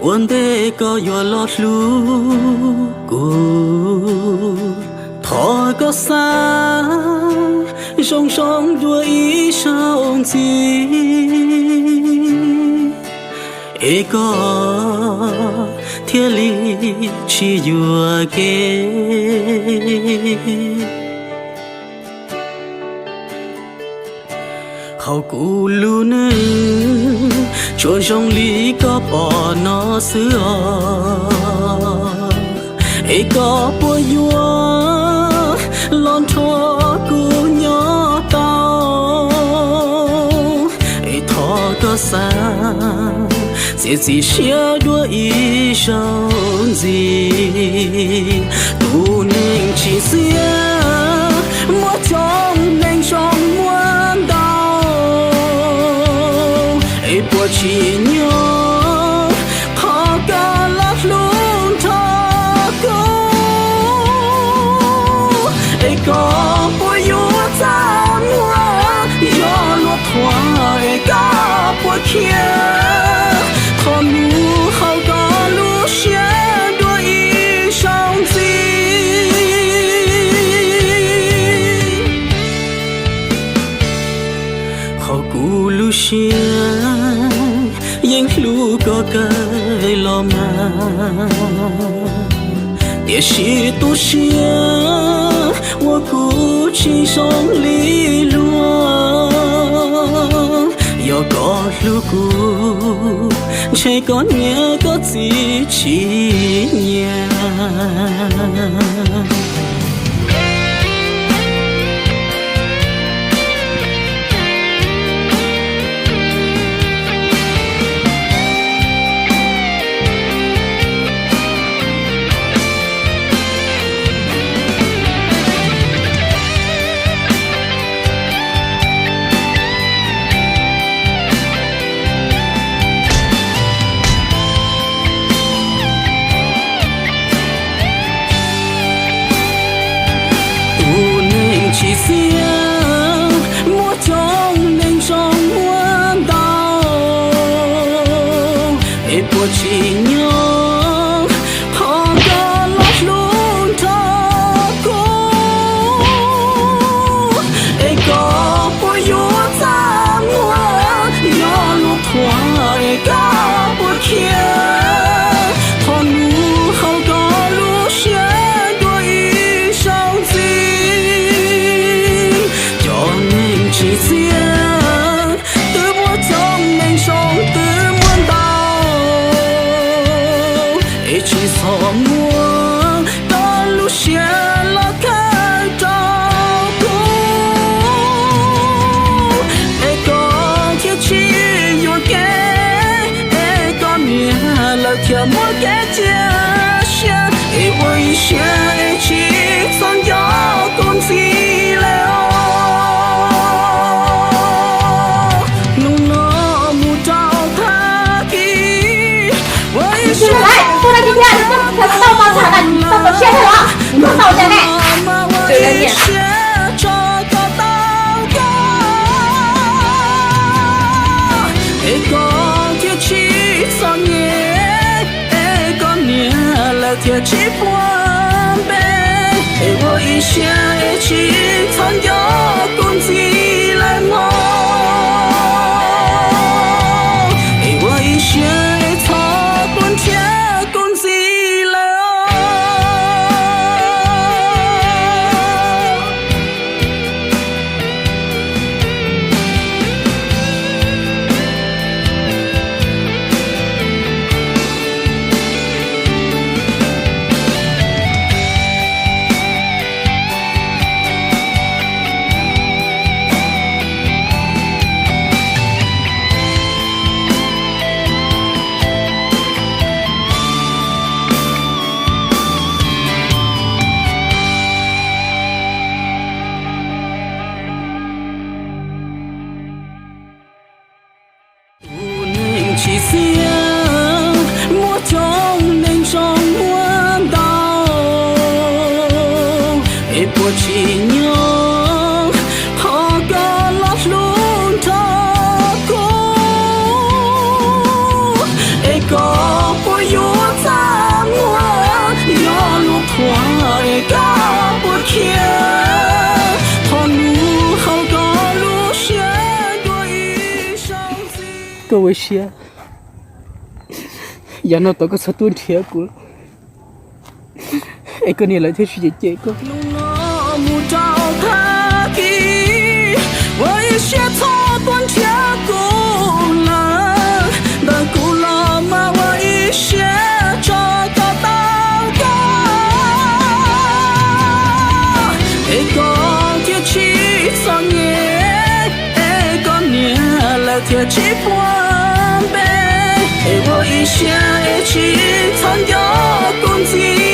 Ua ntej koj yuav los hlub kuv, thov koj xa zoo zoo dua ib zaug ntxiv, es koj thiaj li tsis yuam kev. Hauv kuv lub neej tsuas zoo li koj pom no xwb os. Es koj puas yuav los nrog kuv nyob tau? Es thov koj xa txiav txim siab dua ib zaug ntxiv. Tus neeg tsis txiaj muaj coob, neeg zoo muaj ntau, es puas tsim nyog qhov koj los hlub nrog kuv? Es koj puas yuav txaj muag, yog luag thuam es koj puas khiav? Qhov mus hauv koj lub siab dua ib zaug ntxiv. Qhov kuv lub siab yeej hlub koj kawg los mas, tiam sis tu siab uas kuv tsis zoo li luag. Yog koj hlub kuv, ntshe koj niam koj txiv tsis nyiam. Tus neeg tsis txiaj muaj coob, neeg zoo muaj ntau, es puas tsim nyog qhov koj los hlub nrog kuv? Es koj puas yuav txaj muag, yog luag thuam es koj puas khiav? Qhov mus hauv koj lub siab dua ib zaug ntxiv. Cov neeg tsis txiaj twb muaj coob, neeg zoo twb muaj ntau, es tsis txhob muab koj lub siab los khaws rau kuv. Es koj thiaj tsis yuam kev, es koj niam lawv thiaj muaj kev cia siab, es ua ib siab es tsis txhob nco kuv ntxiv lawm os. Hnub no mus rau tag kis, ua ib siab txhob nco kuv ntxiv lawm os. Hnub no mas ua ib siab tso koj tau koj, es koj thiaj tsis txom nyem, es koj niam lawv thiaj tsis puag npe. Es ua ib siab es tsis txhob nco kuv ntxiv lawm mog, es ua ib siab es txhob puag nrhiav kuv ntxiv lawm os. Koj ua siab, yav no tod koj txhob tuaj nrhiav kuv, es koj niam lawv thiaj tsis cem cem koj. Mus rau thaj kis, ua ib siab txhob tuaj nrhiav kuv lawm, ntawm kuv los mas ua ib siab tso koj tau koj, es koj thiaj tsis txom nyem, es koj niam lawv thiaj tsis puag npe, es ua ib siab es tsis txhob nco kuv ntxiv.